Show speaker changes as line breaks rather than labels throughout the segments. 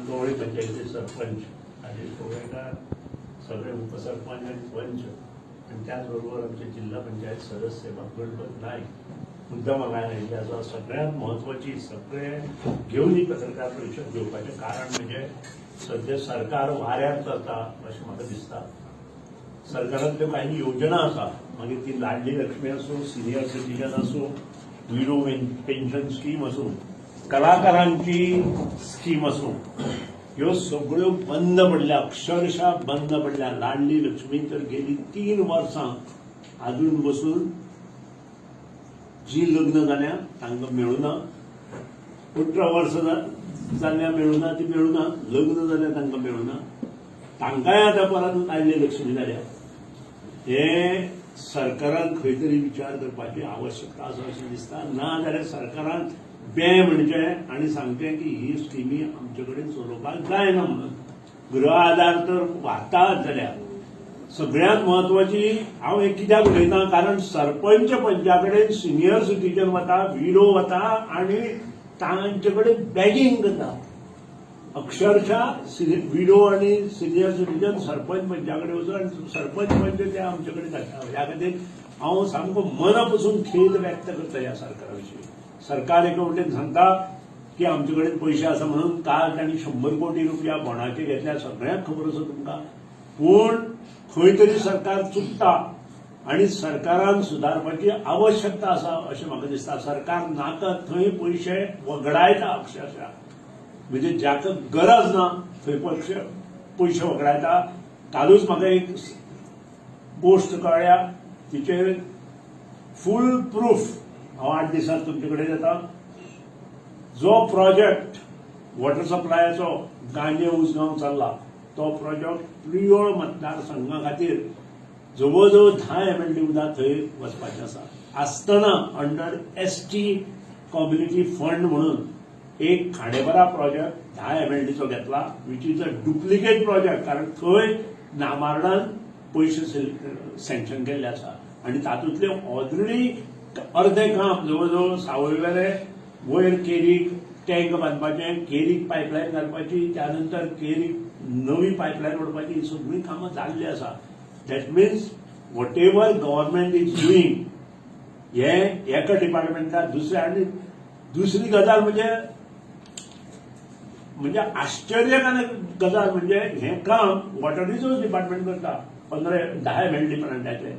कवळे पंचायतीचे सरपंच राजेश कवळेकर, सगळे उपसरपंच आणि पंच आणि त्याचबरोबर आमचे जिल्हा पंचायत सदस्य बाब गणपत नायक मुद्दाम हांगा आयिल्ले आसा. सगळ्यात म्हत्वाची सगळे घेवन ही पत्रकार परिशद घेवपाचें कारण म्हणजे सध्या सरकार वाऱ्यार चलता अशें म्हाका दिसता. सरकारांतल्यो काही योजना आसा, मागीर ती लाडली लक्ष्मी आसूं, सिनियर सिटीजन आसूं, विडो पेन्शन स्कीम आसूं, कलाकारांची स्कीम आसूं, ह्यो सगळ्यो बंद पडल्या, अक्षरशः बंद पडल्या. लाडली लक्ष्मी तर गेली 3 वर्सां अजून बसून जी लग्न जाल्या तांकां मेळुना, 18 वर्सां जाल्ल्या मेळुना, ती मेळुना, लग्न जाल्या तांकां मेळुना, तांकांय आतां परत लाडली लक्ष्मी जाल्या. हे सरकारान खंय तरी विचार करपाची आवश्यकता आसा अशें दिसता. ना जाल्यार सरकारान बे म्हणचें आनी सांगचें की ही स्किमी आमचे कडेन चलोवपाक जायना म्हणून. गृह आधार तर वाताच जाल्यार सगळ्यात म्हत्वाची. हांव हें कित्याक उलयता? कारण सरपंच पंचा कडेन सिनियर सिटीजन वता, विडो वता आनी तांचे कडेन बेगिंग करता. अक्षरशः विडो आनी सिनियर सिटीजन सरपंच पंचा कडेन वचून आनी सरपंच पंच ते आमचे कडेन धाडटा. ह्या खातीर हांव सामको मना पसून खेद व्यक्त करता ह्या सरकारा विशीं. सरकार एके वटेन सांगता की आमचे कडेन पयशे आसा म्हणून. काल तांणी 100 कोटी रुपया बॉणाचे घेतल्या, सगळ्यांक खबर आसा तुमकां. पूण खंय तरी सरकार चुकता आणि सरकारान सुदारपाची आवश्यकता आसा अशें म्हाका दिसता. सरकार नाका थंय पयशे वगडायता अक्षरशः, म्हणजे ज्याका गरज ना थंय पयशे वगडायता. कालूच म्हाका एक गोश्ट कळ्ळ्या, तिचेर फूल प्रूफ हांव 8 दिसांत तुमचे कडेन येता. जो प्रोजेक्ट वॉटर सप्लायाचो गांजे उसगांव चल्ला, तो प्रोजेक्ट प्रियोळ मतदारसंघा खातीर जवळ जवळ 10 एमएलडी उदक थंय वचपाचें आसा आसतना अंडर एसटी कम्युनिटी फंड म्हणून एक खांडेपारा प्रोजेक्ट 10 एमएलडीचो घेतला, which is a duplicate project, कारण थंय नाबार्डान पयशे सँक्शन केल्ले आसा आनी तातूंतले ऑलरेडी अर्दें काम, जवळ जवळ सावयवेरें वयर केरीक टँक बांदपाचें, केरीक पायपलायन घालपाची, त्यानंतर केरीक नवी पायपलायन ओडपाची, ही सगळीं कामां जाल्लीं आसा. That means whatever government is doing हे एका डिपार्टमेंटात दुसऱ्या. आनी दुसरी गजाल म्हणजे म्हणजे आश्चर्यकारक गजाल म्हणजे हें काम वॉटर रिसोर्स डिपार्टमेंट करता 15 10 MLD पर्यंताचे,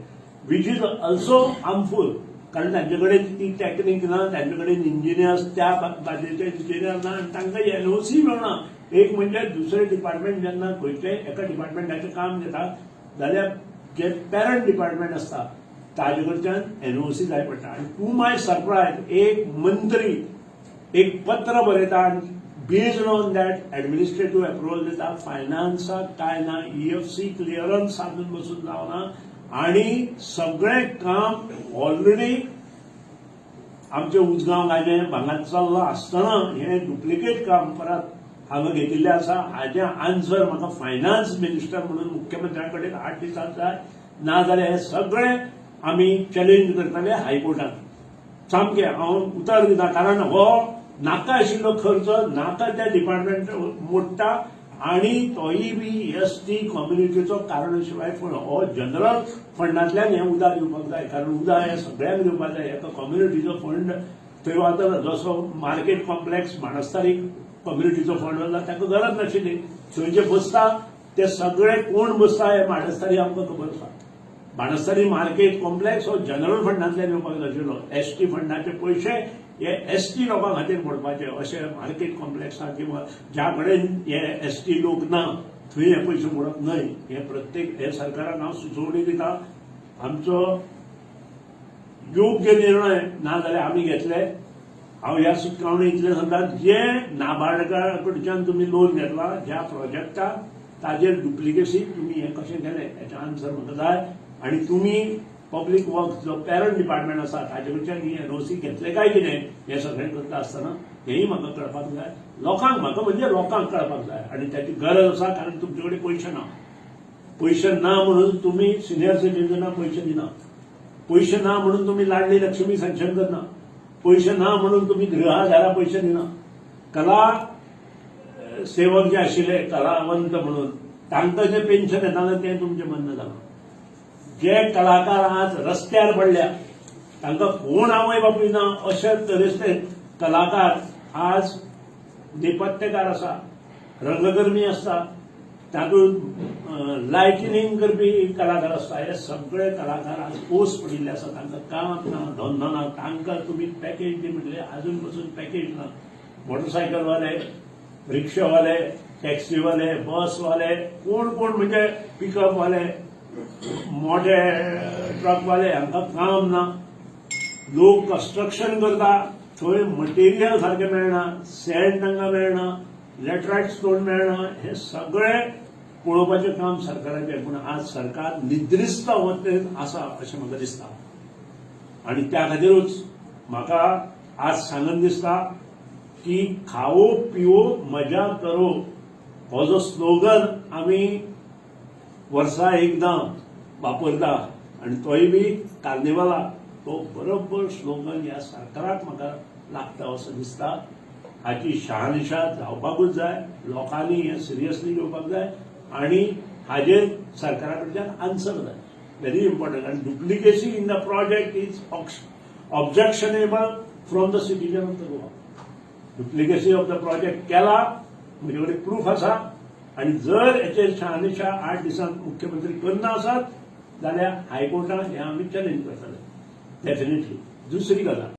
which is also harmful, कारण तांचे कडेन ती टॅक्नीक ना, तांचे कडेन इंजिनियर्स त्या बाजूचे इंजिनियर ना आनी तांकां एनओसी मेळना. एक म्हणजे दुसरे डिपार्टमेंट जेन्ना खंयचे एका डिपार्टमेंटाचें काम घेता जाल्यार जे पेरंट डिपार्टमेंट आसता ताजे कडच्यान एनओसी जाय पडटा. आनी टू my surprise एक मंत्री एक पत्र बरयता आनी based on that administrative approval दिता. फायनान्साक काय ना, ईएफसी क्लियरन्स अजून बसून जावना आणि सगळें काम ऑलरेडी आमचे उजगांव गाजें भांगात चल्लां आसतना हें डुप्लिकेट काम परत हांगा घेतिल्लें आसा. हाजें आन्सर म्हाका फायनान्स मिनिस्टर म्हणून मुख्यमंत्र्या कडेन 8 दिसांत जाय. ना जाल्यार हें सगळें आमी चॅलेंज करतले हायकोर्टात. सामकें हांव उतर दिता, कारण हो नाका आशिल्लो खर्च नाका त्या डिपार्टमेंट मोडटा आणि तोय बी एस टी कम्युनिटीचो कारण शिवाय हो जनरल फंडांतल्यान हें उदक दिवपाक जाय, कारण उदक हें सगळ्यांक दिवपाक जाय. एका कम्युनिटीचो फंड थंय वतालो, जसो मार्केट कॉम्प्लेक्स बाणस्तारी कम्युनिटीचो फंड वता, ताका गरज नाशिल्ली. थंय जे बसता ते सगळे कोण बसता हे बाणस्तारी आमकां खबर आसा. बाणस्तारी मार्केट कॉम्प्लेक्स हो जनरल फंडांतल्यान येवपाक जाय आशिल्लो. एस टी फंडाचे पयशे हे एस टी लोकां खातीर पडपाचे. अशे मार्केट कॉम्प्लेक्साक किंवा ज्या कडेन हे एस टी लोक ना थंय हे पयशे मोडप न्हय. हे प्रत्येक हे सरकाराक हांव सुचोवणी दिता, आमचो योग्य निर्णय ना जाल्यार आमी घेतले. हांव ह्या सुचोवणी इतलें सांगता, जे नाबार्डा कडच्यान तुमी लोन घेतला ज्या प्रोजेक्टाक, ताजेर डुप्लिकेसी तुमी हें कशें केलें हेचें आन्सर म्हाका जाय. आनी तुमी पब्लीक वर्क्स जो पेरंट डिपार्टमेंट आसा ताजे कडच्यान ही एनओसी घेतले काय कितें हें सगळें करता आसतना, हेंय म्हाका कळपाक जाय. लोकांक म्हाका म्हणजे लोकांक कळपाक जाय आनी ताची गरज आसा, कारण तुमचे कडेन पयशे ना. पयशे ना म्हणून तुमी सिनियर सिटीजनाक पयशे दिना, पयशे ना म्हणून तुमी लाडली लक्ष्मी सँक्शन करना, पयशे ना म्हणून तुमी गृहाधारा पयशे दिना, कला सेवक जे आशिल्ले कलावंत म्हणून तांकां जें पेन्शन येतालें तें तुमचें बंद जालां. जे कलाकार आज रस्त्यार पडल्या, तांकां कोण आवय बापूय ना अशे तरेचे कलाकार आज नेपथ्यकार आसा, रंगकर्मी आसता, तातूंत लायटनिंग करपी कलाकार आसता. हे सगळे कलाकार आज पोस पडिल्ले आसा. तांकां काम ना, धंदो ना. तांकां तुमी पॅकेज दी म्हटलें, अजून पसून पॅकेज ना. मोटरसायकलवाले, रिक्षावाले, टॅक्सीवाले, बसवाले, कोण कोण म्हणजे पिकअपवाले, मोठे ट्रकवाले, हांकां काम ना. लोक कन्स्ट्रक्शन करता थंय मटेरियल सारकें मेळना, सँड तांकां मेळना, लॅटरायट स्टोन मेळना. हे सगळें पळोवपाचें काम सरकाराचें, पूण आज सरकार निद्रिस्त अवस्थेत आसा अशें म्हाका दिसता. आनी त्या खातीरूच म्हाका आज सांगन दिसता की "खाओ पिओ मजा करो" हो जो स्लोगन आमी वर्सा एकदां वापरता आनी तोय बी कार्निवालाक, तो बरोबर स्लोगन ह्या सरकाराक म्हाका लागता असो दिसता. हाची शहानिशा जावपाकूच जाय. लोकांनी हें सिरियसली घेवपाक जाय आनी हाजेर सरकारा कडल्यान आन्सर जाय. Very important. आनी duplicacy in the project is objectionable from the citizen of the Goa. Duplicacy of the project केला, म्हजे कडेन प्रूफ आसा. आनी जर हेचेर शहानिशा 8 दिसांत मुख्यमंत्री करना आसात जाल्यार हायकोर्टान हें आमी चॅलेंज करतले डेफिनेटली. दुसरी गजाल